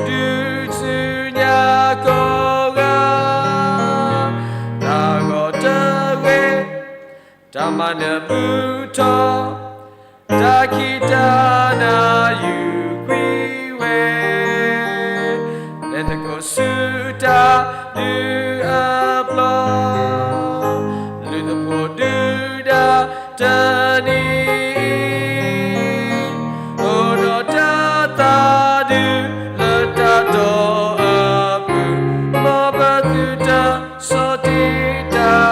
ဒုးဆူညါကိးဂၤ, တၢ်ဂီၤတဂ့ၤ, တၢ်မၤနၢၤမုာ်ထီၣ်, တၢ်ခံးတၢ်နၤယုၢ်ကွံာ်ဝဲ, လဲၤသကိးဆူတၢ်ဒုးအပျီၢ်, လုၢ်သဖိဒုၣ်ဒါတနံၤအံၤ, အိၣ်ဒီးတၢ်သးဒုးလၢတၢ်တီအပူၤ, မ်ပသုတဆီၣ်တံၢ်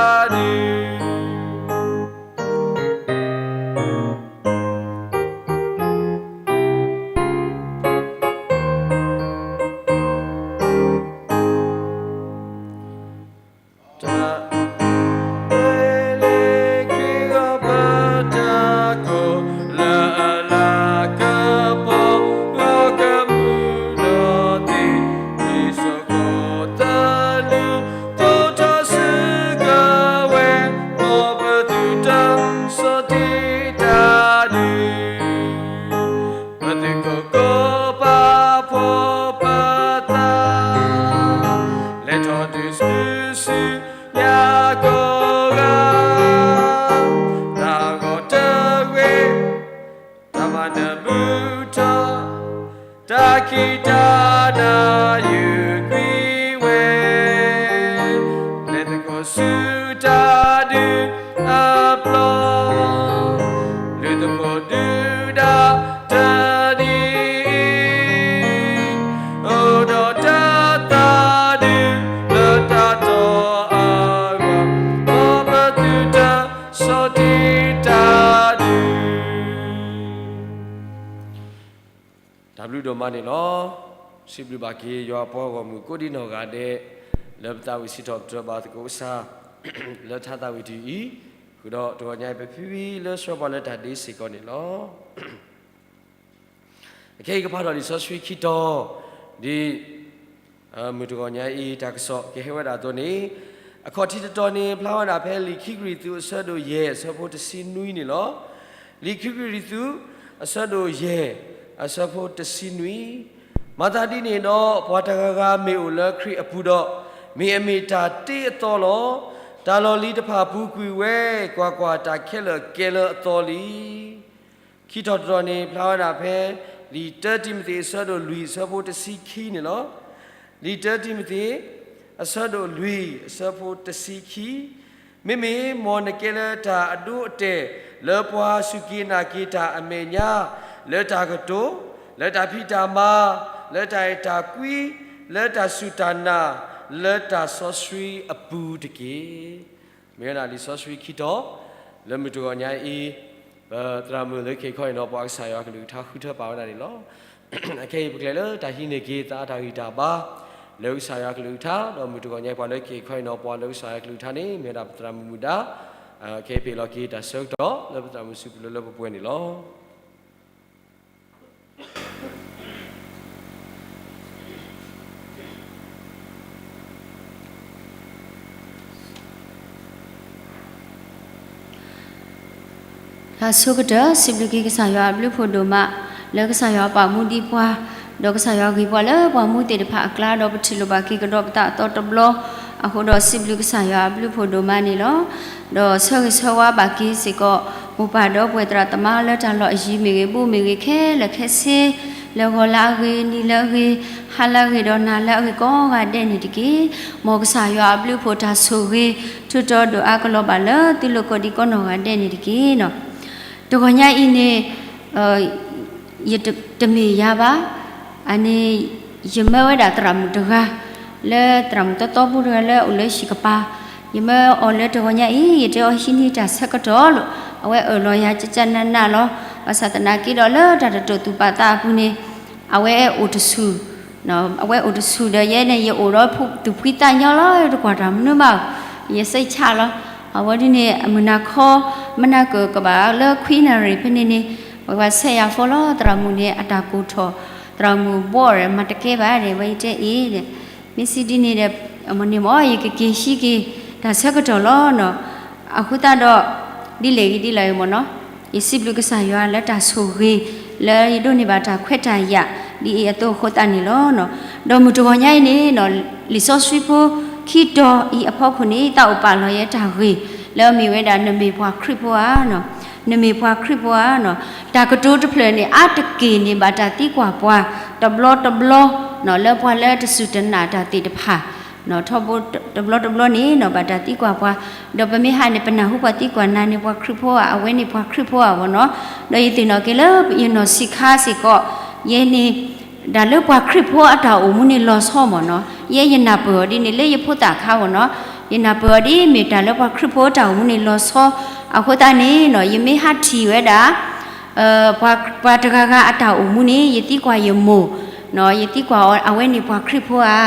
တၢ်ဒုး တၢ်, ဝဲလၢခရံာ်ဂီၢ်ပတၢ်ကိး, လၢအလၤကပီၤ, ဂီၢ်ကမူၣ်ဒီးသံ, ဒ်သိးကီၢ်သလုး, သိးထီၣ်စုကဝဲၤ, မ်ပသုတဆီၣ်တံၢ်တၢ်ဒုး ပသုးခိၣ်ကိးပာ်ဖှိၣ်ပသး, လဲၤထီၣ်ဒုးဆူညါကိးဂၤ, တၢ်ဂီၤတဂ့ၤ, တၢ်မၤနၢၤမုာ်ထီၣ်, တၢ်ခံးတၢ်နၤယုၢ်ကွံာ်ဝဲ, လဲၤသကိးဆူတၢ်ဒုးအပျီၢ်, လုၢ်သဖိဒုၣ်ဒါတနံၤအံၤ, အိၣ်ဒီးတၢ်သးဒုးလၢတၢ်တီအဂီၢ်, မ်ပသုတဆီၣ်တံၢ်တၢ်ဒုး တၢ်ဘျုးဒိၣ်မးန့ၣ်လီၤ. စံးဘျုးဘၣ်က့ၤယွၤအပှၤဂီၢ်မုၢ်ကိးဒံနီၢ်ဂၤဒဲး, လၢပသးဝံၣ်စံးထီၣ်ပတြၢၤဘၣ်သကိးကစၢ်, လၢထါသးဝံၣ်တယုၢ်အံၤ, ဃုာ်ဒီးတဂီၤညါအံၤ ပဖံဖံလၢဆှၢပှၤလၢတၢ်ဒ့စ့ၢ်ကီးန့ၣ်လီၤ. အခဲအံၤကဖးထီၣ်လံာ်စီဆှံခံတီၤ, ဒ် မုၢ်တဂီၤညါအံၤ တၢ်ကစီၣ်ကဟဲဝဲဒၣ်အသိးန့ၣ်, အခီၣ်ထံးတတီၤန့ၣ် ဖျါဝဲဒၣ်ဖဲလံာ်ခံကရံၣ်သူးအဆၢဒိၣ်ယဲၢ် အဆၢဖိတဆံနွံန့ၣ်လီၤ. လံာ်ခံကရံၣ်သူး အဆၢဒိၣ်ယဲၢ် အဆၢဖိတဆံနွံ, မၤသးဒ်န့ၣ်ဒီး ပှၤတဂၤဂၤမ့ၢ်အိၣ်လၢခရံာ်အပူၤဒီး, မ့ၢ်အမ့ၢ်တၢ်တ့အသီလီၤ. တၢ်လီၢ်လံၤတဖၣ်ပူၤကွံာ်ဝဲ, ကွၢ်ကွၢ်, တၢ်ခဲလၢာ်ကဲလၢအသီလံ. ခံထီၣ်တထီၣ်န့ၣ် ဖျါဝဲဒၣ်ဖဲ လံာ်တၢတံၤမသ့း အဆၢဒိၣ်လွံၢ် အဆၢဖိတဆံခံန့ၣ်လီၤ. လံာ်တၢတံၤမသ့း အဆၢဒိၣ်လွံၢ် အဆၢဖိတဆံခံ, မ့မ့ၢ်မ်နကဲလၢတၢ်အဒိအတဲာ် လၢပှၤစူၢ်က့ၤနာ်က့ၤတၢ်အမဲာ်ညါ, လၢတၢ်ကတိၤ, လၢတၢ်ဖံးတၢ်မၤ, လၢတၢ်အဲၣ်တၢ်ကွံ, လၢတၢ်စူၢ်တၢ်နာ်, လၢတၢ်စီဆှံအပူၤတက့ၢ်. မ့ၢ်ဝဲဒၣ်လံာ်စီဆှံခံတီၤ လၢမုၢ်တဂီၤညါအံၤ ပသရၣ်မုၣ်လၢကဟ့ၣ်ခီဟ့ၣ်နီၤပှၤကစၢ်ယွၤအကလုၢ်ကထါဃုထၢပာ်ဝဲဒၣ်န့ၣ်လီၤ. အခဲအံၤပကျဲၤလၢတၢ်ဟံးန့ၢ်က့ၤသးအတၢ်ဂံၢ်တၢ်ဘါ လၢကစၢ်ယွၤအကလုၢ်ကထါ, ဒီးမုၢ်တဂီၤညါအံၤပှၤလၢကဟ့ၣ်ခီဟ့ၣ်နီၤပှၤလၢကစၢ်ယွၤအကလုၢ်ကထါန့ၣ် မ့ၢ်ဝဲဒၣ်ပသရၣ်မုၣ်မုၢ်ဒါ, ခဲအံၤပဟ့ၣ်လီၤက့ၤတၢ်ဆၢကတီၢ် လၢပသရၣ်မုၣ်စံးပတြၢၤလၢပှဲၤပှဲၤန့ၣ်လီၤ. တၢ်ဆိကတၢၢ် စံးဘျုးက့ၤကစၢ်ယွၤအဘျုးဖှိၣ်ဒိၣ်မး လၢကစၢ်ယွၤပာ်မူဒံးပှၤ, ဒီးကစၢ်ယွၤဂ့ၤပှၤလၢပှၤမူသ့ၣ်တဖၣ်အကျါ, ဒီးပထံၣ်လိာ်ဘၣ်က့ၤကဒီးပသးအသီတဘျီ, အဃိဒီးစံးဘျုးကစၢ်ယွၤအဘျုးဖှိၣ်ဒိၣ်မးန့ၣ်လီၤ. ဒီးဆၢဂ့ၤဆၢဝါဘၣ်က့ၤစ့ၢ်ကီး မိၢ်ပၢ်ဒီပုၢ်ဝဲၢ်သရၣ်သမါလၢတၢ်လီၢ်အယံၤမ့ၢ်ဂ့ၤ ဘူးမ့ၢ်ဂ့ၤခဲလၢာ်ခဲဆ့, လၢဂီၤလၢအဂ့ၤ နံၤလၢအဂ့ၤ, ဟါလၢအဂ့ၤ ဒီးနၤလၢအဂ့ၤကိးဂၤဒဲးန့ၣ်တက့ၢ်. မ်ကစၢ်ယွၤအဘျုးဖှိၣ်တၢ်ဆိၣ်ဂ့ၤ ထုးတီၤဒိၣ်အါကလီၤဘၣ်လၢသုလိၤကိးဒံကိးနီၢ်ဂၤဒဲးန့ၣ်တက့ၢ်. တဂီၤညါအံၤန့ၣ် ယတမ့ၢ်ယၤဘၣ်, အန့ၣ် ယမၢဝဲဒၣ်သရၣ်မုၣ်တဂၤ, လၢသရၣ်မုၣ်သီသီဖိတဂၤလၢအအိၣ်လၢဟံၣ်ကပၤ, ယမၢအီၤလၢတဂီၤညါအံၤ ယတဲအီၤဟံးန့ၢ်တၢ်ဆၢကတီၢ်လိာ်, အဝဲအၢၣ်လီၤယၤကကနးနးလီၤ. ဘၣ်ဆၣ်သနာ်က့ဒီးလၢတၢ်တတိာ်သူၣ်ပာ်သးအပူၤန့ၣ် အဝဲအိၣ်တဆူၣ် အဝဲအိၣ်တဆူၣ်ဒီးယဲန့ၣ် ယအိၣ်ဒီးသူၣ်ဖှံသးညီလီၤ, တကွၢ်တၢ်မနုၤဘၣ်, ယစိတ်ချလီၤ. အဝဲဒ်န့ၣ် အမုၢ်နၤခီ မနၤကၢၣ်ကဘၣ်လၢခွံနၣ်ရံၣ်ဖဲန့ၣ်န့ၣ် ပှၤဆဲးယၤဖိလီၤ, သရၣ်မုၣ်န့ၣ် အတၢ်ကိၢ်ထီၣ်, သရၣ်မုၣ်ဘီၣ်ဒီး မၤတကဲဘၣ်ဒီး ဝဲယတဲအံၤဒီး မ့ၢ်စံးဒ်န့ၣ်ဒီး အမုၢ်န့ၣ်မ့ၢ် ယကက့ၤဟံးက့ၤ တၢ်ဆၢကတီၢ်လီၤနီၤ. အဃိသတးဒီး ဒ်လဲၣ်ဂ့ၤဒ်လဲၣ်ဂ့ၤမ့ၢ်နီၤ, ယစံးဘျုးကစၢ်ယွၤလၢတၢ်ဆိၣ်ဂ့ၤ လၢယဒိးန့ၢ်ဘၣ်တၢ်ခွဲးတၢ်ယာ် ဒ်အံၤအသိးအဃိသတးန့ၣ်လီၤ. ဒီးမုၢ်တဂီၤညါအံၤန့ၣ် လံာ်စီဆှံဖိခံတီၤအံၤအဖီခိၣ်န့ၣ် သးအိၣ်ပာ်လီၤယဲတၢ်ဂ့ၢ် လၢအမ့ၢ်ဝဲဒၣ် နမ့ၢ်ပှၤခရံာ်ဖိဧါ, နမ့ၢ်ပှၤခရံာ်ဖိဧါ. တၢ်ကတိၤတဖျၢၣ်န့ၣ် အါတက့ၢ်န့ၣ် ဘၣ်တၢ်သံကွၢ်ပှၤ တဘျီတဘျီ လၢပှၤလၢတစူၢ်တနာ်တၢ်သ့ၣ်တဖၣ် ထီဘိတဘျီတဘျီန့ၣ် ဘၣ်တၢ်သံကွၢ်ပှၤ, ဒီးပမ့ၢ်ဟးန့ၣ် ပနၢ်ဟူပှၤသံကွၢ် နၤန့ၣ်ပှၤခရံာ်ဖိဧါ, အဝဲန့ၣ်ပှၤခရံာ်ဖိဧါဘၣ်နီၤ. ဒီးယသ့ၣ်နီၣ်က့ၤလၢယနီၢ်ဆံးခါစ့ၢ်ကီး ယဲန့ၣ် တၢ်လၢပှၤခရံာ်ဖိအတၢ်အိၣ်မူန့ၣ်လီၤဆီမ့ၢ်နီၤ, ယဲယနၢ်ပၢၢ်အီၤဒ်န့ၣ်လၢယဖိသၣ်ခါမ့ၢ်နီၤ, ယနၢ်ပၢၢ်အီၤဒ်မ့ၢ်တၢ်လၢပှၤခရံာ်ဖိတၢ်အိၣ်မူန့ၣ်လီၤဆီ, အဃိသတးန့ၣ်နီၤ ယမ့ၢ်ဟးထံၣ်ဝဲဒၣ် ပှၤတဂၤဂၤအတၢ်အိၣ်မူန့ၣ် ယသံကွၢ်ယမိၢ်, ယသံကွၢ်အီၤ အဝဲန့ၣ်ပှၤခရံာ်ဖိဧါ,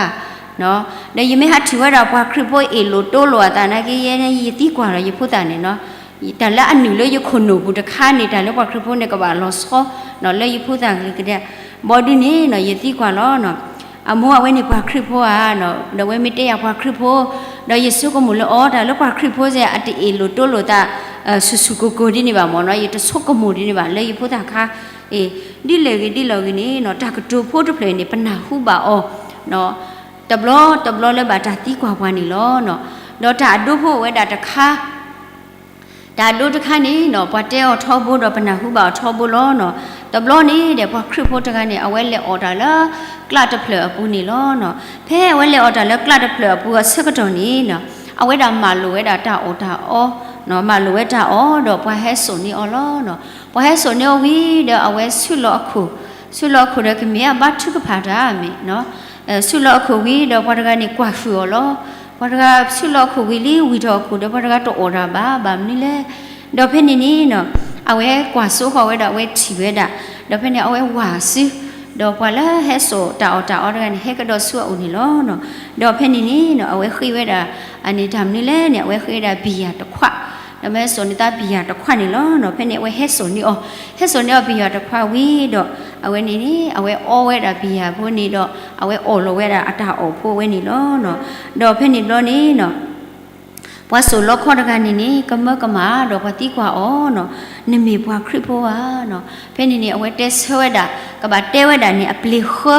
ဒီးယမ့ၢ်ဟးထံၣ်ဝဲဒၣ်ပှၤခရံာ်ဖိအ့ၣ်လိာ်တိလိာ်အသးနာ်က့ ယဲန့ၣ် ယသံကွၢ်ဒီးယဖိသၣ်န့ၣ်နီၤ, တၢ်လၢအနုာ်လၢယခိၣ်နူာ်ပူၤတခါန့ၣ် တၢ်လၢပှၤခရံာ်ဖိန့ၣ် ကဘၣ်လီၤဆီနီၤ လၢယဖိသၣ်ကလုာ်ကဒဲ, ဘီဒုန့ၣ်နီၤ ယသံကွၢ်လီၤနီၤ, အမိၢ်အဝဲန့ၣ်ပှၤခရံာ်ဖိဧါ, ဒီးအဝဲမ့ၢ်တဲယၤပှၤခရံာ်ဖိ, ဒီးယဆိကမိၣ်လၢအီၤ တၢ်လၢပှၤခရံာ်ဖိစ့ၢ် အတအ့ၣ်လိာ်တိလိာ်သး ဆူၣ်ဆူၣ်ကိၢ်ကိၢ်ဒ်န့ၣ်ဘၣ်မ့ၢ်နီၤ, ယတဆိကမိၣ်ဒ်န့ၣ်ဘၣ် လၢယဖိသၣ်ခါ, အ့ ဒ်လဲၣ်ဂ့ၤဒ်လဲၣ်ဂ့ၤန့ၣ်နီၤ တၢ်ကတိၤဖိတဖျၢၣ်န့ၣ် ပနၢ်ဟူဘၣ်အီၤ တဘျီတဘျီလၢဘၣ်တၢ်သံကွၢ်ပှၤန့ၣ်လီၤ. ဒီးတၢ်အဒိဖိအိၣ်ဝဲဒၣ်တခါ, တၢ်အဒိတခါန့ၣ်နီၤ ပှၤတဲအီၤထီဘိဒီးပနၢ်ဟူဘၣ်အီၤထီဘိလီၤနီၤ. တဘျီန့ၣ်ဒီး ပှၤခရံာ်ဖိတဂၤန့ၣ် အဝဲလဲၤအီၣ်တၢ်လၢ ကျးတဖျၢၣ်အပူၤန့ၣ်လီၤနီၤ. ဖဲအဝဲလဲၤအီၣ်တၢ်လၢကျးတဖျၢၣ်အပူၤအဆၢကတီၢ်န့ၣ်နီၤ အဝဲဒၣ်မၤလိာ်ဝဲဒၣ်တၢ်အီၣ်တၢ်အီ, မၤလိာ်ဝဲတၢ်အီၣ်ဒီးပှၤဟဲစိာ်န့ၢ်အီၤလီၤနီၤ. ပှၤဟဲစိာ်န့ၢ်အီၤဝံၤဒီးအဝဲဆူၣ်လီၤအခိၣ်, ဆူၣ်လီၤအခိၣ်ဒီးကမ့ၢ်အဘါထုကဖၣ်တၢ်မ့ၢ် ဆူၣ်လီၤအခိၣ်ဝံၤဒီးပှၤတဂၤန့ၣ်ကွၢ်ဃုာ်အီၤလီၤ. ပှၤတဂၤဆူၣ်လီၤအခိၣ်ဝံၤလံ ဝံၤထီၣ်အခိၣ်ဒီးပှၤတဂၤတအီၣ်တၢ်ဘၣ် ဘၣ်မနုၤလဲၣ်. ဒီးဖဲန့ၣ်န့ၣ်နီၤ အဝဲကွၢ်စိဃီၤဝဲဒီးအဝဲထံၣ်ဝဲဒၣ်, ဒီးဖဲန့ၣ်အဝဲဝၤစု, ဒီးပှၤလၢဟဲစိာ်တၢ်အီၣ်တၢ်အီတဂၤန့ၣ် ဟဲကဒီးဆူအအိၣ်န့ၣ်လီၤနီၤ. ဒီးဖဲန့ၣ်န့ၣ်နီၤ အဝဲဃ့ဝဲဒၣ် အန့ၣ်တၢ်မနုၤလဲၣ်န့ၣ် အဝဲဃ့ဝဲဒၣ်ဘံၣ်ယၣ်တခွး, ဒီးမ့ၢ်စိာ်န့ၢ်သးဘံၣ်ယၣ်တခွးန့ၣ်လီၤနီၤ. ဖဲန့ၣ်အဝဲဟဲစိာ်န့ၢ်အီၤ, ဟဲစိာ်န့ၢ်အီၤဘံၣ်ယၣ်တခွးဝံၤဒီး အဝဲန့ၣ်န့ၣ် အဝဲအီဝဲဒၣ်ဘံၣ်ယၣ်ဖိန့ၣ်ဒီး အဝဲအီၣ်လီၤဝဲဒၣ်အတၢ်အီၣ်ဖိဝဲန့ၣ်လီၤနီၤ. ဒီးဖဲန့ၣ်ဘျီန့ၣ်နီၤ ပှၤစိာ်လီခီတဂၤန့ၣ်န့ၣ် ကမၢကမၣ်ဒီးပှၤသံကွၢ်အီၤနီၤ, နမ့ၢ်ပှၤခရံာ်ဖိဧါနီၤ. ဖဲန့ၣ်န့ၣ် အဝဲတဲဆၢဝဲဒၣ်, ကဘၣ်တဲဝဲဒၣ်န့ၣ် အပျ့ၤဃ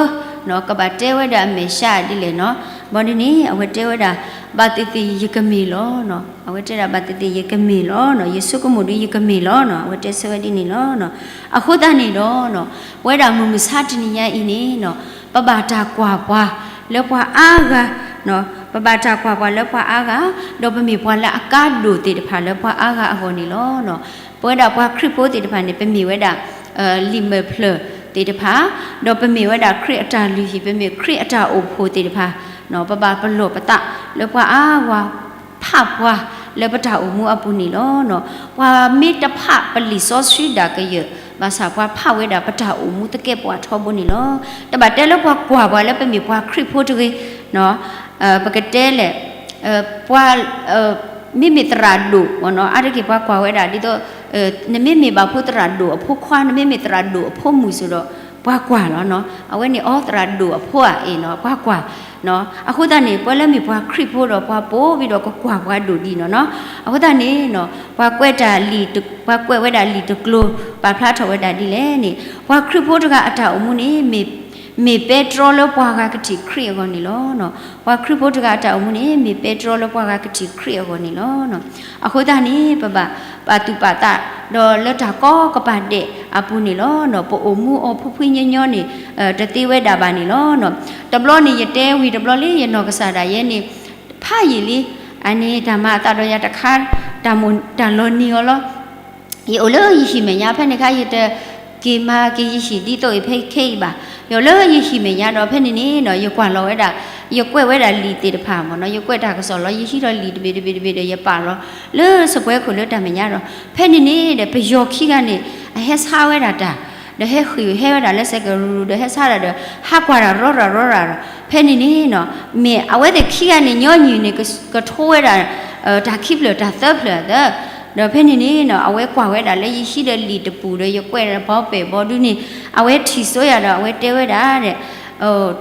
ၢနီၤ, ကဘၣ်တဲဝဲဒၣ်အမဲာ်ဆှးဒ်လဲၣ်နီၤ. ဘၣ်ဒ်န့ၣ် အဝဲတဲဝဲဒၣ် ဘၣ်သ့ၣ်သ့ၣ်ယကမ့ၢ်လီၤနီၤ. အဝဲတဲဒၣ် ဘၣ်သ့ၣ်သ့ၣ်ယကမ့ၢ်လီၤနီၤ, ယဆိကမိၣ်ဒီးယကမ့ၢ်လီၤနီၤ, အဝဲတဲဆၢဝဲဒ်န့ၣ်လီၤနီၤ. အဃိသတးန့ၣ်ဒီးနီၤ ပဝဲဒၣ်မုၢ်မဆါတနံၤညါအံၤန့ၣ်နီၤ ပဘၣ်တၢ်ကွၢ်ပှၤလၢပှၤအါဂၤ ပဘၣ်တၢ်ကွၢ်ပှၤလၢပှၤအါဂၤ, ဒီးပမ့ၢ်ပှၤလၢအကါဒိၣ်သ့ၣ်တဖၣ်လၢပှၤအါဂၤအဂီၢ်န့ၣ်လီၤ. ပဝဲဒၣ်ပှၤခရံာ်ဖိသ့ၣ်တဖၣ်န့ၣ် ပမ့ၢ်ဝဲဒၣ် လံာ်မဲာ်ဖျၢၣ်သ့ၣ်တဖၣ်, ဒီးပမ့ၢ်ဝဲဒၣ်ခရံာ်အတၢ်လုၢ်ဟံၣ်, ပမ့ၢ်ခရံာ်အတၢ်အိၣ်ဖှိၣ်သ့ၣ်တဖၣ်, ပဘၣ်ပလီၢ်ပသးလၢပှၤအါဂၤ ဖးပှၤလၢပတၢ်အိၣ်မူအပူၤန့ၣ်လီၤ. ပှၤမ့ၢ်တဖးပလံာ်စီဆှံဒၣ်ကယၢၢ် ဘၣ်ဆၣ်ပှၤဖးဝဲဒၣ်ပတၢ်အိၣ်မူသကဲးပဝးထီဘိန့ၣ်လီၤ. တဘၣ်တဲလၢပှၤကွၢ်ပှၤလၢပမ့ၢ်ပှၤခရံာ်ဖိတဂ့ၤ, ပကတဲလဲၣ်, ပှၤ မ့မ့ၢ်သရၣ်ဒိၣ်မ့ၢ်နီၤ, အါတက့ၢ်ပှၤကွၢ်ဝဲဒၣ်ဒ်သိး နမ့မ့ၢ်ဘၣ်ဖိသရၣ်ဒိၣ်အဖိခွါ, နမ့မ့ၢ်သရၣ်ဒိၣ်အဖိမုၣ်စ့ၢ်ဒီး ပှၤကွၢ်လီၤနီၤ. အဝဲန့ၣ်အီသရၣ်ဒိၣ်အဖိဧါ, အ့ၣ်နီၤ ပှၤကွၢ်နီၤ. အဃိသတးန့ၣ် ပှၤလၢမ့ၢ်ပှၤခရံာ်ဖိဒီး ပှၤပိာ်ဝဲဒီးကကွၢ်ပှၤဒိၣ်ဒံးနီၤနီၤ. အဃိသတးန့ၣ်နီၤ ပှၤကွဲးတၢ်လံာ်, ပှၤကွဲးဝဲဒၣ်လံာ်တကျိၤ ပာ်ဖျါထီၣ်ဝဲဒၣ်ဒ်လဲၣ်န့ၣ် ပှၤခရံာ်ဖိတဂၤအတၢ်အိၣ်မူန့ၣ် မ့ၢ်ပဲတြီလၢပှၤဂၤကထံၣ်ခရံာ်အဂီၢ်န့ၣ်လီၤ. ပှၤခရံာ်ဖိတဂၤအတၢ်အိၣ်မူန့ၣ် မ့ၢ်ပဲတြီလၢပှၤဂၤကထံၣ်ခရံာ်အဂီၢ်န့ၣ်လီၤ. အဃိသတးန့ၣ် ပဘၣ်ပာ်သူၣ်ပာ်သး ဒီးလၢတၢ်ကီကပၤဒဲးအပူၤန့ၣ်လီၤ. ပအိၣ်မူအီၤဖှံဖှံညီညီန့ၣ် တသ့ဝဲဒၣ်ဘၣ်န့ၣ်လီၤ. တဘျီန့ၣ် ယတဲဝံၤတဘျီလံ ယနီၢ်ကစၢ်ဒၣ်ယဲန့ၣ် ဖးယံာ်လံ, အန့ၣ်တၢ်မၤအသးဒီးယၤတခါ တၢ်မိၣ်တၢ်လီၤနံၤအီၤလီၤ. ယအိၣ်လၢယဟံၣ်မဲာ်ညါဖဲန့ၣ်ခါ ယတက့ၤမၤက့ၤယဟံၣ်ဒ်သိးအံၤဖဲခဲအံၤဘၣ်. ယအိၣ်လၢယဟံၣ်မဲာ်ညါဒီး ဖဲန့ၣ်န့ၣ်နီၤ ယကွၢ်လီၤဝဲဒၣ်, ယကွဲးဝဲဒၣ်လံာ်သ့ၣ်တဖၣ်မ့ၢ်နီၤ, ယကွဲးတၢ်ကစီၣ်လီၤ, ယဟံးထီၣ်လံာ်တဘ့ၣ်တဘ့ၣ်တဘ့ၣ်ဒီး ယပာ်လီၤလၢစပွဲခိၣ်လၢတၢ်မဲာ်ညါဒီး ဖဲန့ၣ်န့ၣ်ဒီး ပယီၤခံဂၤန့ၣ် အဟဲဆါဝဲဒၣ်တၢ် ဒီးဟဲဃ့ၢ်ဟဲဝဲဒၣ်လၢစဲးကရူၤရူၤ ဒီးဟဲဆါဒၣ်ဒီး ဟးကွၢ်တၢ်ရီရၤရီရၤဒီး ဖဲန့ၣ်န့ၣ်နီၤ မ့ၢ်အဝဲသ့ၣ်ခံဂၤန့ၣ် ညီနုၢ်န့ၣ် ကထိဝဲဒၣ် တၢ်ခံဖျၢၣ်တၢ်သၢဖျၢၣ်သၢ, ဒီးဖဲန့ၣ်န့ၣ်နီၤ အဝဲကွၢ်ဝဲဒၣ်လၢယဟံးဒီးလံာ်တပူၤဒီး ယကွဲးဒီးဘီပဲာ်ဘီဒုန့ၣ် အဝဲထံၣ်စိယၤဒီး အဝဲတဲဝဲဒၣ်ဒီး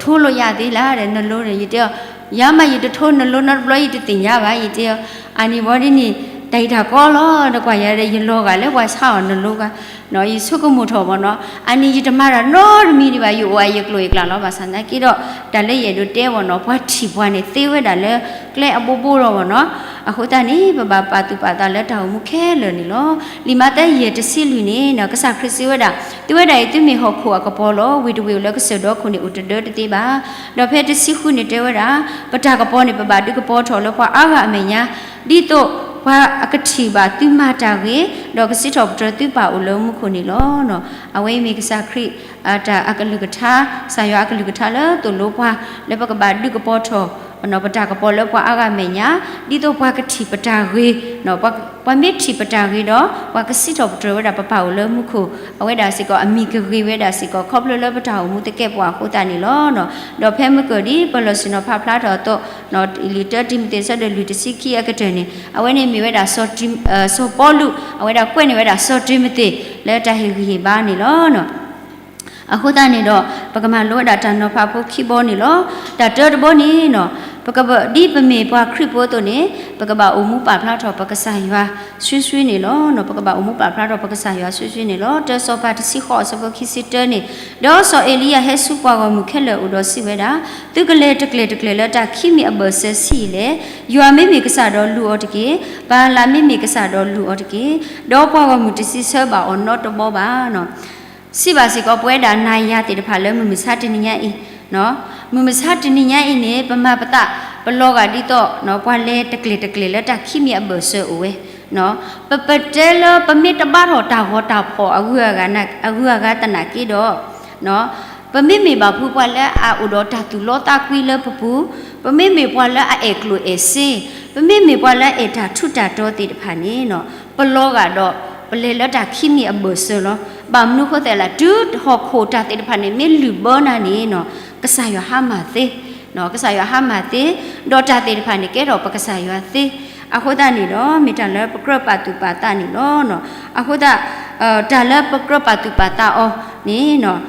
ထိလိာ်ယၤသ့လၢဒီး နလိန့ၣ် ယတဲအီၤ ယၤမး ယတထိနလိနီတဘျီ ယတသ့ၣ်ညါဘၣ် ယတဲအီၤ. အန့ၣ်ဘီဒုန့ၣ် တၢ်အံၤတၢ်ကီလီၤ, ဒီးကွၢ်ယၤဒီး ယလီၤဂာ်လၢပှၤဆါအီၤနလိၤဂၤ, ယဆိကမိၣ်ထီၣ်ဘၣ်နီၤ, အန့ၣ်ယတမၤတၢ်နီတမံၤဒံးဘၣ်, ယအိၣ်အယကျိာ်ယကျဲလီၤ. ဘၣ်ဆၣ်သနာ်က့ဒီး တၢ်လၢယအဲၣ်ဒိးတဲဘၣ်နီၤ, ပှၤထံၣ်ပှၤန့ၣ် သ့ဝဲဒၣ်လၢကျဲအဘိဘိလီၤဘၣ်နီၤ. အဃိသတးန့ၣ် ပဘၣ်ပာ်သူၣ်ပာ်သးလၢတၢ်အိၣ်မူခဲလၢာ်န့ၣ်လီၤ. လံာ်မးသဲယဲၢ်တဆံလွံၢ်န့ၣ် ကစၢ်ခရံာ်စံးဝဲဒၣ်, သုဝဲဒၣ်အံၤ သုမ့ၢ်ဟီၣ်ခိၣ်အကပီၤလီၤ. ဝ့ၢ်တဝ့ၢ်အိၣ်လၢကစၢၢ်ဒီခိၣ်န့ၣ် အိၣ်တဒၢတသ့ဘၣ်. ဒီးဖဲတဆံဃုန့ၣ်တဲဝဲဒၣ်, ပတၢ်ကပီၤန့ၣ် ပဘၣ်ဒုးကပီၤထီၣ်လၢပှၤအါဂၤအမဲာ်ညါ, ဒ်သိးပှၤအကထံၣ်ဘၣ်သုမၤတၢ်ဂ့ၤ, ဒီးကစံးထီၣ်ပတြၢၤသုပၢ်အိၣ်လၢမူခိၣ်န့ၣ်လီၤ. အဝဲအံၤမ့ၢ်ကစၢ်ခရံာ် တၢ်အကလုၢ်ကထါ, ကစၢ်ယွၤအကလုၢ်ကထါလၢသိၣ်လိပှၤ လၢပကဘၣ်ဒုးကပီၤထီၣ် ပတၢ်ကပီၤလၢပှၤအါဂၤအမဲာ်ညါ, ဒ်သိးပှၤကထံၣ်ပတၢ်ဂ့ၤ, ပှၤမ့ၢ်ထံၣ်ပတၢ်ဂ့ၤဒီး ပှၤကစံးထီၣ်ပတြၢၤဝဲဒၣ်ပပၢ်အိၣ်လၢမူခိၣ်, အဝဲဒၣ်စ့ၢ်ကီးအမံၤကဂ့ၤဝဲဒၣ်စ့ၢ်ကီး ခီဖျိလၢပတၢ်အိၣ်မူသကဲာ်ပဝးအဃိသတးန့ၣ်လီၤ. ဒီးဖဲမုၢ်ကၢၢ်ဒ်ပလီၢ်ဆ့ၣ်နီၤဖးဖျါထီၣ်အသိး, လံာ်တၢတံၤမသ့းဆၢဒိၣ်လွံၢ်တဆံခံအကတၢၢ်န့ၣ် အဝဲန့ၣ်မ့ၢ်ဝဲဒၣ် စီၤပီလူး အဝဲဒၣ်ကွဲးန့ၢ်ဝဲဒၣ်စီၤတံၤမသ့း လၢတၢ်ဟ့ၣ်ဂံၢ်ဟ့ၣ်ဘါန့ၣ်လီၤ. အဃိသတးန့ၣ်ဒီး ပကမၤလိဝဲဒၣ်တၢ်နီၤဖးဖိခံဘီန့ၣ်လီၤ. တၢ်တၢတဘီန့ၣ်နီၤ, ပကဘၣ်ဒ်ပမ့ၢ်ပှၤခရံာ်ဖိအသိးန့ၣ် ပကဘၣ်အိၣ်မူပာ်ဖျါထီၣ်ပကစၢ်ယွၤစုာ်စုာ်န့ၣ်လီၤ. ပကဘၣ်အိၣ်မူပာ်ဖျါထီၣ်ပကစၢ်ယွၤစုာ်စုာ်န့ၣ်လီၤ. တၢစီၤပၤတဆံဃိးအဆၢဖိခံဆံတၢန့ၣ်, ဒီးစီၤအ့လံယၤဟဲဆူပှၤဂီၢ်မုၢ်ခဲလၢာ်အအိၣ်ဒီးစံးဝဲဒၣ်, သုကလဲၤတကျဲၤတကျဲၤလၢတၢ်ခံမံၤအဘၢၣ်စၢၤဆံးအံၤလဲၣ်. ယွၤမ့မ့ၢ်ကစၢ်ဒီးလူၤအီၤတက့ၢ်. ဘၤအၤလးမ့မ့ၢ်ကစၢ်ဒီးလူၤအီၤတက့ၢ်. ဒီးပှၤဂီၢ်မုၢ်တစံးဆၢဘၣ်အီၤနီတဘီဘၣ်. စံးဘၣ်စ့ၢ်ကီးပဝဲဒၣ်နၤယၤသ့ၣ်တဖၣ်လၢမုၢ်မဆါတနံၤညါအံၤ, မုၢ်မဆါတနံၤညါအံၤန့ၣ် ပမၤပသး ပလီၤဂာ်ဒ်သိး ပှၤလဲၤတကျဲၤတကျဲၤလၢတၢ်ခံမံၤအဘၢၣ်စၢၤအိၣ်ဝဲ, ပပတဲလၢပမ့ၢ်တဘါထီၣ်တၢ်ဂီၤတၢ်ဖီၣ် အဂုၤအဂၤသနာ်က့ဒီး ပမ့မ့ၢ်ဘၣ်ဖုပှၤလၢအအိၣ်ဒီးတၢ်သူၣ်လီသးကွံလၢပပူၤ, ပမ့မ့ၢ်ပှၤလၢအအဲၣ်ကျိၣ်အဲၣ်စ့, ပမ့မ့ၢ်ပှၤလၢအအဲၣ်တၢ်ထူးတၢ်တီၤသ့ၣ်တဖၣ်န့ၣ်, ပလီၤဂာ်ဒီး ပလဲၤလၢတၢ်ခံမံၤအဘၢၣ်စၢၤလီၤ. ဘၣ်မနုၤဃိသဲးလဲၣ်, တုၤဟီၣ်ခိၣ်တၢ်သ့ၣ်တဖၣ်န့ၣ် မ့ၢ်လုၢ်ဘၢနၤန့ၣ်, ကစၢ်ယွၤဟါမၢ်သ့, ကစၢ်ယွၤဟါမၢ်သ့, ဒီးတၢ်သ့ၣ်တဖၣ်န့ၣ် ကဲထီၣ်ပကစၢ်ယွၤသ့. အဃိသတးန့ၣ်ဒီး မ့ၢ်တၢ်လၢပကြၢးပာ်သူၣ်ပာ်သးန့ၣ်လီၤ. အဃိသတး တၢ်လၢပကြၢးပာ်သူၣ်ပာ်သးအီၤန့ၣ်,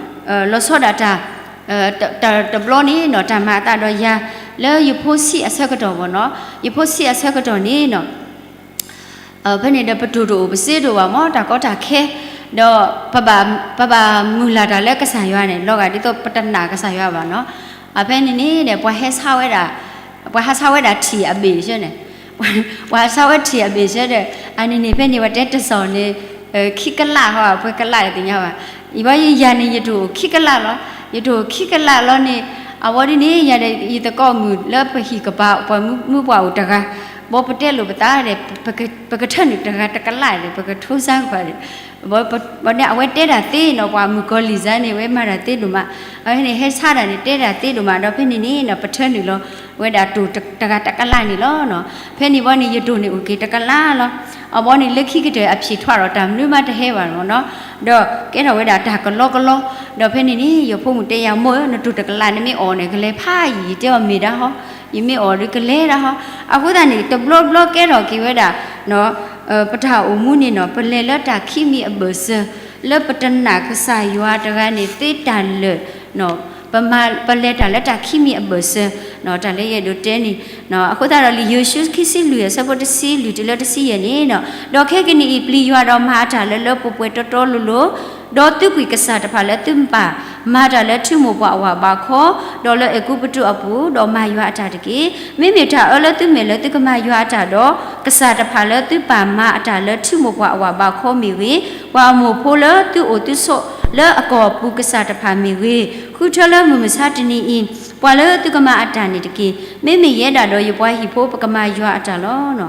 လီၤဆီဒၣ်တၢ် တဘျီန့ၣ်နီၤ တၢ်မၤအသးဒီးယၤ လၢယဖိဆံးအဆၢကတီၢ်ဘၣ်နီၤ, ယဖိဆံးအဆၢကတီၢ်န့ၣ်နီၤ, ဖဲန့ၣ်ဒီးပတိၢ်တအိၣ် ပစ့တအိၣ်ဘၣ်မ့ၢ် တၢ်ကီတၢ်ခဲ, ဒီးပဘၣ်မုၢ်လၢ်တၢ်လၢကစၢ်ယွၤန့ၣ် လီၤဂာ်ဒ်သိးပတနာ်ကစၢ်ယွၤဘၣ်နီၤ. ဖဲန့ၣ်န့ၣ်ဒီး ပှၤဟဲဆါဝဲဒၣ်, ပှၤဟးဆါဝဲဒၣ်ထံၣ်အဘ့ၣ်ဆၢန့ၣ်, ပှၤဟးဆါဝဲထံၣ်အဘ့ၣ်ဆၢဒီး အန့ၣ်န့ၣ် ဖဲန့ၣ် ပှၤတဲတစီၤန့ၣ် ခံကလးဟီ ပှဲၤကလးတသ့ၣ်ညါဘၣ်. အံၤဘၣ်ယၤန့ၣ် ယတအိၣ်ခံကလးလီၤ. ယတအိၣ်ခံကလးလီၤန့ၣ် အဝဲဒ်န့ၣ် ယၤဒီးယသကိးမုၣ်လၢပဟံၣ်ကပၤ ပှၤမုၣ်ပှၢ်အိၣ်တဂၤ, ဘီပတဲလိာ်ပသးဒီး ပကထၢနုာ်တဂၤတကလးဒီး ပကထိစါကွၢ်ဒီး ဘၣ်ဒီးအဝဲတဲတၢ်သ့နီၤ ပှၤမုၣ်ကီၤလံၢ်စါန့ၣ် အဝဲမၤတၢ်သ့ဒိၣ်မး, အဝဲန့ၣ်ဟဲဆါတၢ်န့ၣ် တဲတၢ်သ့ဒိၣ်မး ဒီးဖဲန့ၣ်န့ၣ် ပထၢနုာ်လီၤဝဲဒၣ်တိၢ်တဂၤတကလးန့ၣ်လီၤ. ဖဲန့ၣ်ဘီန့ၣ် ယတိၢ်န့ၣ်အိၣ်က့ၤတကလးလီၤ. အဘီန့ၣ် လၢခံကတၢၢ်အဖံၣ်ထွးဒီးတၢ်မနုၤမးတဟဲဘၣ်လီၤနီၤ, ဒီးကဲထီၣ်ဝဲဒၣ်တၢ်ကလီကလီ, ဒီးဖဲန့ၣ်န့ၣ် ယဖိမုၣ်တဲယၤ မိၢ်ဧၢ နတိၢ်တကလးန့ၣ်မ့ၢ်အီၣ်န့ၣ် ကလဲၤဖးယံာ် ယတဲအီၤမ့ၢ်ဒၣ်ဟီ, ယမ့ၢ်အီၣ်ဒီးကလဲၤဒၣ်ဟီ. အဃိသတးန့ၣ် တဘျီဘျီကဲထီၣ်က့ၤဝဲဒၣ် ပတၢ်အိၣ်မူန့ၣ်နီၤ ပလဲၤလၢတၢ်ခံမံၤအဘၢၣ်စၢၤ လၢပတနာ်ကစၢ်ယွၤတဂၤန့ၣ်သ့တၢ်လၢာ်, ပလဲၤတၢ်လၢတၢ်ခံမံၤအဘၢၣ်စၢၤ, တၢ်လၢယအဲၣ်ဒိးတဲန့ၣ်, အဃိသတးဒီးလံာ်ယိၤၡူခံဆံလွံၢ်အဆၢဖိတဆံလွံၢ်တုၤလၢတဆံယဲၢ်န့ၣ်, ဒီးခဲကနံၣ်အံၤ ပျံၤယွၤဒီးမၤအတၢ်လၢလၢပှဲၤပှဲၤတီတီလိၤလိၤ, ဒီးသုးကွံာ်ကစၢ်တဖၣ်လၢသုပၢ်မၤတၢ်လၢထံမိၢ်ပှၢ်အဝၤဘးခီ, ဒီးလၢအဲၤကူပတူးအပူၤ, ဒီးမၤယွၤအတၢ်တက့ၢ်. မ့မ့ၢ်တၢ်အၢလၢသုမဲာ်လၢသုကမၤယွၤအတၢ်ဒီး, ကစၢ်တဖၣ်လၢသုပၢ်မၤအတၢ်လၢထံမိၢ်ပှၢ်အဝၤဘးခီမ့ၢ်ဂ့ၤ, ပှၤအမိၢ်ဖိလၢသုအိၣ်သုဆိးလၢအကီၢ်ပူၤကစၢ်တဖၣ်မ့ၢ်ဂ့ၤ, ဃုထၢလၢမုၢ်မဆါတနံၤအံၤ, ပှၤလၢသုကမၤအတၢ်န့ၣ်တက့ၢ်. မ့မ့ၢ်ယဲဒၣ်ဒီးယပှၤဟံၣ်ဖိပကမၤယွၤအတၢ်လီၤ.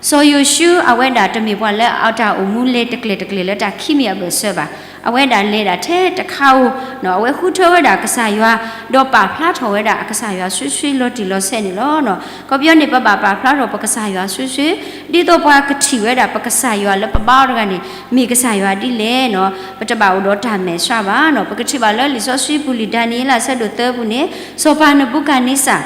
စီၤယိၤၡူအဝဲဒၣ်တမ့ၢ်ပှၤလၢအတၢ်အိၣ်မူလဲၤတကျဲၤတကျဲၤလၢတၢ်ခံမံၤအဘၢၣ်စၢၤဘၣ်. အဝဲဒၣ်လဲၤဒၣ်ထဲတခါဧိၤ, အဝဲဃုထၢဝဲဒၣ်ကစၢ်ယွၤ, ဒီးပာ်ဖျါထီၣ်ဝဲဒၣ်အကစၢ်ယွၤစုာ်စုာ်လီၤတံၢ်လီၤဆဲးန့ၣ်လီၤ. ခီပညီန့ၣ် ပဘၣ်ပာ်ဖျါထီၣ်ပကစၢ်ယွၤစုာ်စုာ်, ဒ်သိးပှၤကထံၣ်ဝဲဒၣ်ပကစၢ်ယွၤလၢပဘါအီၤတဂၤန့ၣ် မ့ၢ်ကစၢ်ယွၤဒ်လဲၣ်နီၤ, ပတဘၣ်အိၣ်ဒီးတၢ်မဲာ်ဆှးဘၣ်နီၤ. ပကထံၣ်ဘၣ်လၢလံာ်စီဆှံပူၤလံာ်ဒၤနံးယ့လးအဆၢဒိၣ်သၢပူၤန့ၣ်, စီၤပၤနဘူကၤန့စၢ်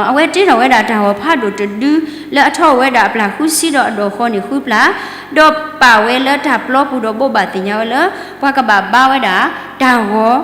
အဝဲတ့ထီၣ်ဝဲဒၣ်တၢ်ဂီၤဖးဒိၣ်တဒု လၢအထီၣ်ဝဲဒၣ်အပျၢ်ဃုဆံဒီးအဒိၣ်ဃီန့ၣ်ဃုပျၢ်, ဒီးပာ်ဝဲလၢတၢ်ပျီပူၤဒီးဘိးဘၣ်သ့ၣ်ညါဝဲလၢ ပှၤကဘၣ်ဘါဝဲဒၣ်တၢ်ဂီၤ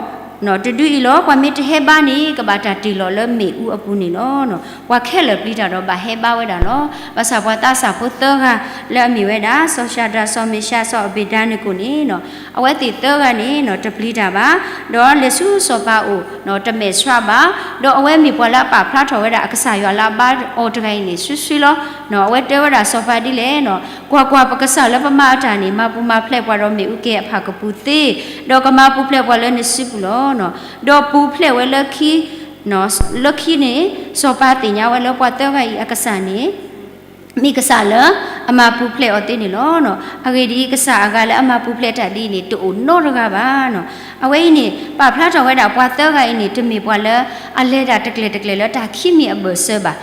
တဒုအံၤလီၤ. ပှၤမ့ၢ်တဟဲဘါန့ၣ် ကဘၣ်တၢ်တ့ၢ်လီၤလၢမ့ၣ်အူအပူၤန့ၣ်လီၤ. ပှၤခဲလၢာ်ပျံၤတၢ်ဒီးဘၣ်ဟဲဘါဝဲဒၣ်လီၤ. ဘၣ်ဆၣ်ပှၤသးစၢ်ဖိသၢဂၤလၢအမ့ၢ်ဝဲဒၣ် စီၤၡၤဒြး စီၤမ့ၡး စီၤအဘ့းနကိၤန့ၣ် အဝဲသ့ၣ်သၢဂၤန့ၣ် တပျံၤတၢ်ဘၣ်, ဒီးလဲၤဆူစီၤပၤအအိၣ် တမဲာ်ဆှးဘၣ်, ဒီးအဝဲမ့ၢ်ပှၤလၢအပာ်ဖျါထီၣ်ဝဲဒၣ်အကစၢ်ယွၤလၢအဘါအီၤတဂၤအံၤန့ၣ် ဆူဆွံလီၤ. အဝဲတဲဝဲဒၣ်စီၤပၤဒ်လဲၣ်, ကွၢ်ကွၢ်, ပကစၢ်လၢပမၤအတၢ်န့ၣ် မၤပူၤမၤဖျဲးပှၤဒီးမ့ၣ်အူကဲအဖၣ်ကပူၤသ့, ဒီးကမၤပူၤဖျဲးပှၤလၢနစုပူၤလီၤ. ဒီးပူၤဖျဲးဝဲလၢခံ လၢခံန့ၣ် စီၤပၤသ့ၣ်ညါဝဲလၢပှၤသၢဂၤအံၤအကစၢ်န့ၣ် မ့ၢ်ကစၢ်လၢအမၤပူၤဖျဲးအီၤသ့န့ၣ်လီၤ.အဂ့ၢ်ဒ်အံၤ, ကစၢ်အဂၤလၢအမၤပူၤဖျဲးတၢ်ဒ်အံၤန့ၣ် တအိၣ်နီတဂၤဘၣ်. အဝဲအံၤန့ၣ် ပာ်ဖျါထီၣ်ဝဲဒၣ်ပှၤသၢဂၤအံၤန့ၣ် တမ့ၢ်ပှၤလၢအလဲၤတၢ်တကျဲၤတကျဲၤလၢတၢ်ခံမံၤအဘၢၣ်စၢၤဘၣ်.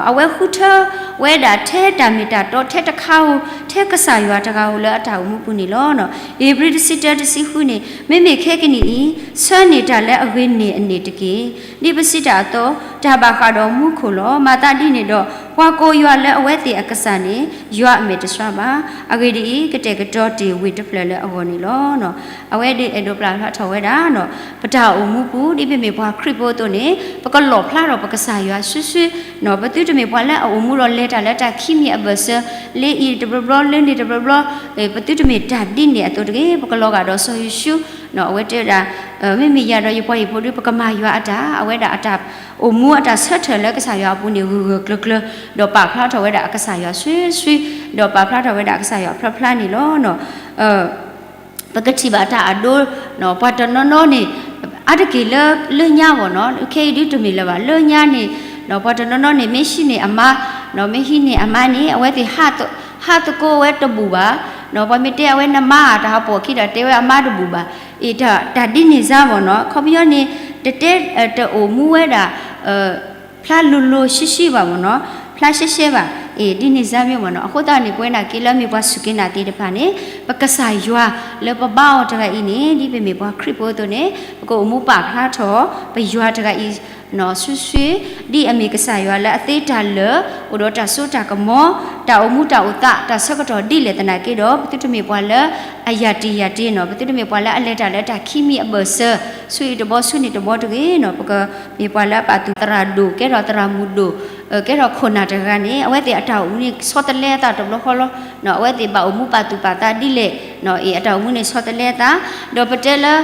အဝဲဃုထၢဝဲဒၣ်ထဲတၢ်မ့ၢ်တၢ်တီထဲတခါဧိၤ, ထဲကစၢ်ယွၤတဂၤဧိၤလၢအတၢ်အိၣ်မူပူၤန့ၣ်လီၤ. ဧ့ၤဘြံၤတဆံတၢတဆံဃုန့ၣ်, မ့မ့ၢ်ခဲကနံၣ်အံၤ ဆၢန့ၢ်တၢ်လၢအဂ့ၤန့ၢ်အန့ၣ်တက့ၢ်. ဒ်ပစံးတၢ်အသိး, တၢ်ဘၣ်ဃးဒီးမူခိၣ်လီၤ. မၤသးဒ်န့ၣ်ဒီး ပှၤကိးယွၤလၢအဝဲသ့ၣ်အကစၢ်န့ၣ် ယွၤအမဲာ်တဆှးဘၣ်. အဂ့ၢ်ဒ်အံၤ, ကတဲာ်ကတီၤတ့ၢ်ဝ့ၢ်တဖျၢၣ်လၢအဂီၢ်န့ၣ်လီၤ. အဝဲဒၣ်အဲၣ်ဒိးပာ်ဖျါထီၣ်ဝဲဒၣ် ပတၢ်အိၣ်မူပူၤ ဒ်ပမ့ၢ်ပှၤခရံာ်ဖိအသိးန့ၣ် ပကလီၣ်ဖျါထီၣ်ပကစၢ်ယွၤစုဆူ ပသုတမ့ၢ်ပှၤလၢအအိၣ်မူဒီးလဲၤတၢ်လၢတၢ်ခံမံၤအဘၢၣ်စၢၤ, လၢအံၤတဘျီဘျီ လၢန့ၣ်တဘျီဘျီ, ပသုတမ့ၢ်တၢ်ဒ်န့ၣ်အသိးတဂ့ၤ. ပကလီၤဂာ်ဒီးစီၤယိၤၡူ, အဝဲတဲဝဲဒၣ်, မ့မ့ၢ်ယၤဒီးယပှၤဟံၣ်ဖိဒု ပကမၤယွၤအတၢ်, အဝဲဒၣ်အတၢ်အိၣ်မူအတၢ်ဆၢထၢၣ်လၢကစၢ်ယွၤအပူၤန့ၣ် ဂၢၢ်ဂၢၢ်ကျၢၤကျၢၤ, ဒီးပာ်ဖျါထီၣ်ဝဲဒၣ်အကစၢ်ယွၤစုဆူ, ဒီးပာ်ဖျါထီၣ်ဝဲဒၣ်အကစၢ်ယွၤဖျါဖျါန့ၣ်လီၤ. ပကထံၣ်ဘၣ်တၢ်အဒိ, ပှၤတနီၤနီၤန့ၣ် အါတက့ၢ်လၢ လၢညါဘၣ်နီၤ, ခဲအံၤဒုတမ့ၢ်လၢၤဘၣ်, လၢညါန့ၣ် ပှၤတနီၤနီၤန့ၣ် မ့ၢ်ဟံးန့ၢ်အမါ, မ့ၢ်ဟံးန့ၢ်အမါန့ၣ် အဝဲသ့ၣ် ဟးသကိးဝဲတဘူၣ်ဘၣ်, ပှၤမ့ၢ်တဲအဝဲနမါဧါ တၢ်ဟးပိာ်ခံဒီးတဲဝဲအမါတဘူၣ်ဘၣ်, အံၤ တၢ်ဒ်န့ၣ်စါဘၣ်နီၤ, ခီပညီန့ၣ် တတဲ တအိၣ်မူဝဲဒၣ် ဖျါလိၤလိၤဆှံဆှံဘၣ်မ့ၢ်နီၤ, ဖျါရှဲရှဲဘၣ်, အံၤ ဒ်န့ၣ်စါမ့ၢ်မ့ၢ်နီၤ, အဃိသတးန့ၣ် ပဝဲဒၣ်က့ၤလၢမ့ၢ်ပှၤစူၢ်က့ၤနာ်သ့ၣ်တဖၣ်န့ၣ် ပကစၢ်ယွၤလၢပဘါအီၤတဂၤအံၤန့ၣ် ဒ်ပမ့ၢ်ပှၤခရံာ်ဖိအသိးန့ၣ် ပကအိၣ်မူပာ်ဖျါထီၣ် ပယွၤတဂၤအံၤ နီၢ်စုဆူ ဒ်အမ့ၢ်ကစၢ်ယွၤလၢအသ့တၢ်လၢာ် အိၣ်ဒီးတၢ်စိတၢ်ကမီၤ တၢ်အိၣ်မူတၢ်အိၣ်သး တၢ်ဆၢကတီၢ်ဒ်လဲၣ်သနာ်က့ဒီး ပသုတမ့ၢ်ပှၤလၢအယၢ်တံၢ်ယၢ်တ့နီၤ, ပသုတမ့ၢ်ပှၤလၢအလဲၤတၢ်လၢတၢ်ခံမံၤအဘၢၣ်စၢၤ ဆူအံၤတဘီဆူန့ၣ်တဘီတဂ့ၤနီၤ, ပကမ့ၢ်ပှၤလၢအပာ်သူၣ်သရၣ်ဒိၣ် ကဲထီၣ်သရၣ်မုၣ်ဒိၣ် ကဲထီၣ်ခိၣ်နၢ်တဂၤန့ၣ် အဝဲသ့ၣ်အတၢ်အိၣ်မူန့ၣ် ဆီတလဲအသးတဘျီဃီလီၤ. အဝဲသ့ၣ်ဘၣ်အိၣ်မူပာ်သူၣ်ပာ်သးဒ်လဲၣ် အံၤအတၢ်အိၣ်မူန့ၣ်ဆီတလဲအသး, ဒီးပတဲလၢ